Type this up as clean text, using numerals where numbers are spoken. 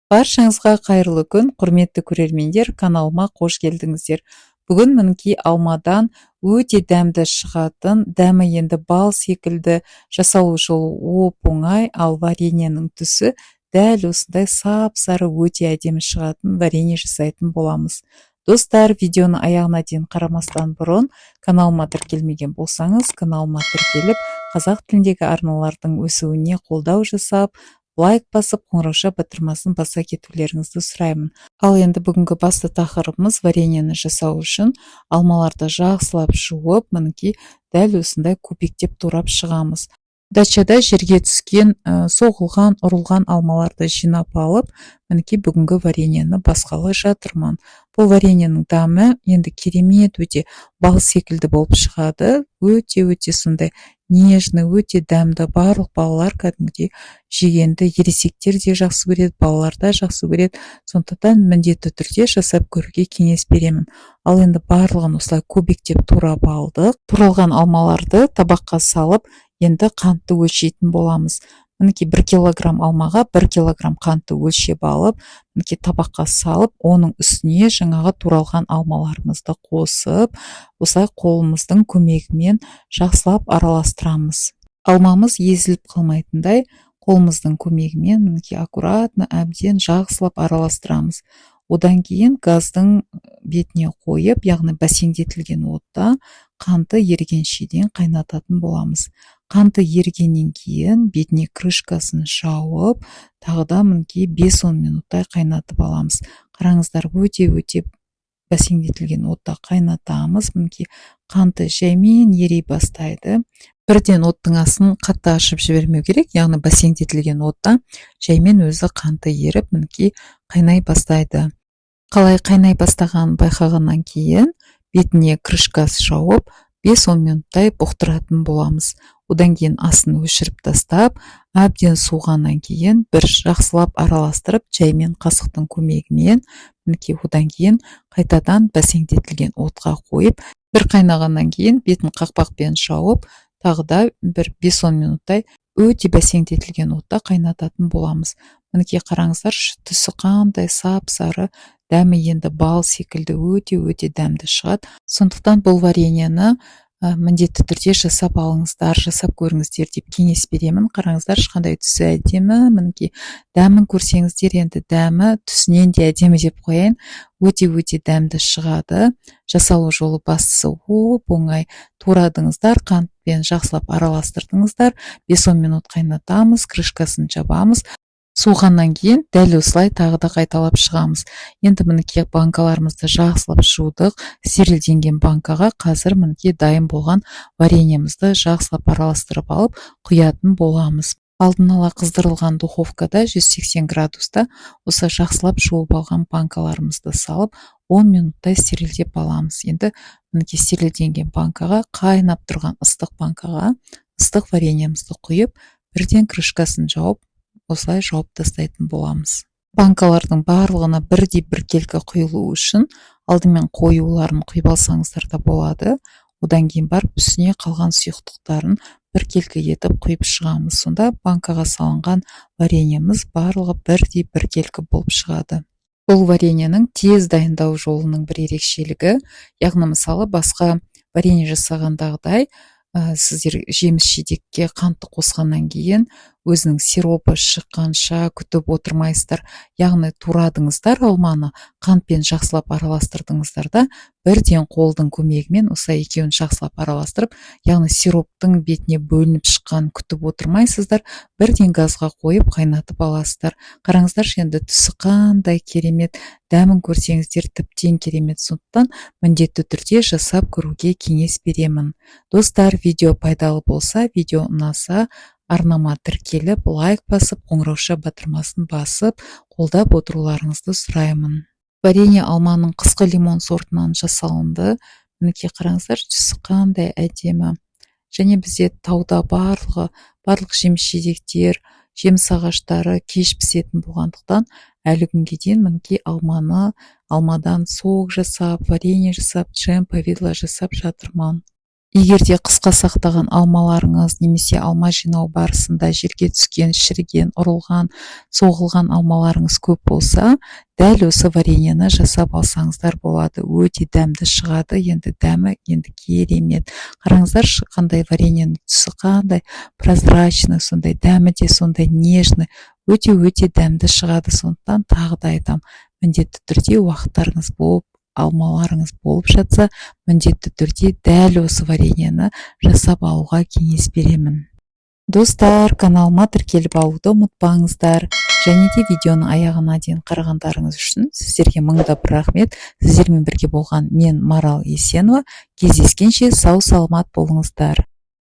Баршаңызға қайырлы күн, құрметті көрермендер! Каналыма қош келдіңіздер! Бүгін, мінекей, алмадан өте дәмді шығатын, дәмі енді бал секілді, жасалу жолы оп-оңай, ал вареньенің түсі дәл осындай сап-сары, өте әдемі шығатын варенье жасайтын боламыз. Достар, видеоны аяғына дейін қарамастан бұрын каналыма тіркелмеген болсаңыз, каналыма тіркеліп, қазақ тіліндегі арналардың өсуіне қолдау жасап, лайк басып, қоңырауша батырмасын баса кетулеріңізді сұраймын. Ал енді бүгінгі басты тақырыбымыз: вареньені жасау үшін алмаларды жақсылап жуып, мінекей, дәл осындай кубиктеп турап шығамыз. Дачада жерге түскен, соғылған, ұрылған алмаларды жинап алып, мінекей, бүгінгі вареньені басқалы жатырмын. Бұл вареньенің дәмі енді керемет, өте бал секілді болып шығады, өте өте сондай нежный, өте дәмді. Барлық балалар кәдімгідей жегенді, ересектер де жақсы көреді, балалар да жақсы көреді. Сондықтан міндетті түрде жасап көруге кеңес беремін. Ал енді барлығын осылай кубиктеп турап алдық. Туралған алмаларды табаққа салып, енді қантты өлшейтін боламыз. Мінекей, 1 килограмм алмаға 1 килограмм қантты өлшеп алып, мінекей, табаққа салып, оның үстіне жаңағы туралған алмаларымызды қосып, осылай қолымыздың көмегімен жақсылап араластырамыз. Алмамыз езіліп қалмайтындай, қолымыздың көмегімен, мінекей, аккуратно, әбден жақсылап араластырамыз. Одан кейін газдың бетіне қойып, яғни бәсеңдетілген отта қанты ерігенше дейін қайнататын боламыз. Қанты ерігеннен кейін бетіне крышкасын жауып, тағы да, мінекей, 5-10 минуттай қайнатып аламыз. Қараңыздар, өте өте бәсеңдетілген отта қайнатамыз. Мінекей, қанты жаймен ери бастайды. Бірден оттың астын қатты ашып жібермеу керек, яғни бәсеңдетілген отта жаймен өзі қанты еріп, мінекей, қайнай бастайды. Қалай қайнай бастағанын байқағаннан кейін бетіне крышкасы жауып, 5-10 минуттай бұқтыратын боламыз. Одан кейін астын өшіріп тастап, әбден суығаннан кейін бір жақсылап араластырып, жаймен қасықтың көмегімен, мінекей, одан кейін қайтадан бәсеңдетілген отқа қойып, бір қайнағаннан кейін бетін қақпақпен жауып, тағы да бір 5-10 минуттай өте бәсеңдетілген отта қайнататын боламыз. Мінекей, қараңыздаршы, түсі қандай сап сары, дәмі енді бал секілді, өте өте дәмді шығады. Сондықтан бұл вареньені міндетті түрде жасап алыңыздар, жасап көріңіздер деп кеңес беремін. Қараңыздаршы, қандай түсі әдемі! Мінекей, дәмін көрсеңіздер, енді дәмі түсінен де әдемі деп қояйын, өте өте дәмді шығады. Жасалу жолы бастысы оп оңай: турадыңыздар, қантпен жақсылап араластырдыңыздар, 5-10 минут қайнатамыз, крышкасын жабамыз. Суығаннан кейін дәл осылай тағы да қайталап шығамыз. Енді, мінекей, банкаларымызды жақсылап жудық. Стерилденген банкаға қазір, мінекей, дайын болған вареньемізді жақсылап араластырып алып, құятын боламыз. Алдын ала қыздырылған духовкада 180 градуста осы жақсылап жуып алған банкаларымызды салып, 10 минуттай стерилдеп аламыз. Енді, мінекей, стерилденген банкаға, қайнап тұрған ыстық банкаға ыстық вареньемізді құйып, бірден крышкасын жауып, осылай жауып тастайтын боламыз. Банкалардың барлығына бірдей біркелкі құйылу үшін алдымен қоюларын құйып алсаңыздар да болады. Одан кейін барып үстіне қалған сұйықтықтарын біркелкі етіп құйып шығамыз. Сонда банкаға салынған вареньеміз барлығы бірдей біркелкі болып шығады. Бұл вареньенің тез дайындау жолының бір ерекшелігі, яғни, мысалы, басқа варенье жасағандағыдай, сіздер жеміс жидекке қантты қосқаннан кейін өзінің сиропы шыққанша күтіп отырмайсыздар. Яғни турадыңыздар алманы, қантпен жақсылап араластырдыңыздар да, бірден қолдың көмегімен осылай екеуін жақсылап араластырып, яғни сироптың бетіне бөлініп шыққанын күтіп отырмайсыздар, бірден газға қойып қайнатып аласыздар. Қараңыздаршы, енді түсі қандай керемет, дәмін көрсеңіздер, тіптен керемет. Сондықтан міндетті түрде жасап көруге кеңес беремін. Достар, видео пайдалы болса, видео ұнаса, арнама тіркеліп, лайк басып, қоңырауша батырмасын басып, қолдап отыруларыңызды сұраймын. Варенье алманың қысқы лимон сортынан жасалынды. Мінекей, қараңыздар, түсі қандай әдемі! Және бізде тауда барлығы, барлық жеміс жидектер, жеміс ағаштары кеш пісетін болғандықтан, әлі күнге дейін, мінекей, алманы, алмадан сок жасап, варенье жасап, джем, повидло жасап жатырмын. Егер де қысқа сақтаған алмаларыңыз немесе алма жинау барысында жерге түскен, шіріген, ұрылған, соғылған алмаларыңыз көп болса, дәл осы вареньені жасап алсаңыздар болады. Өте дәмді шығады, енді дәмі енді керемет. Қараңыздаршы, қандай вареньенің түсі қандай прозрачный, сондай дәмі де сондай нежный, өте өте дәмді шығады. Сондықтан тағы да айтамын, міндетті түрде уақыттарыңыз болып, алмаларыңыз болып жатса, міндетті түрде дәл осы вареньені жасап алуға кеңес беремін. Достар, каналыма тіркеліп алуды ұмытпаңыздар және де видеоны аяғына дейін қарағандарыңыз үшін сіздерге мың да бір рахмет. Сіздермен бірге болған мен, Марал Есенова. Кездескенше, сау саламат болыңыздар.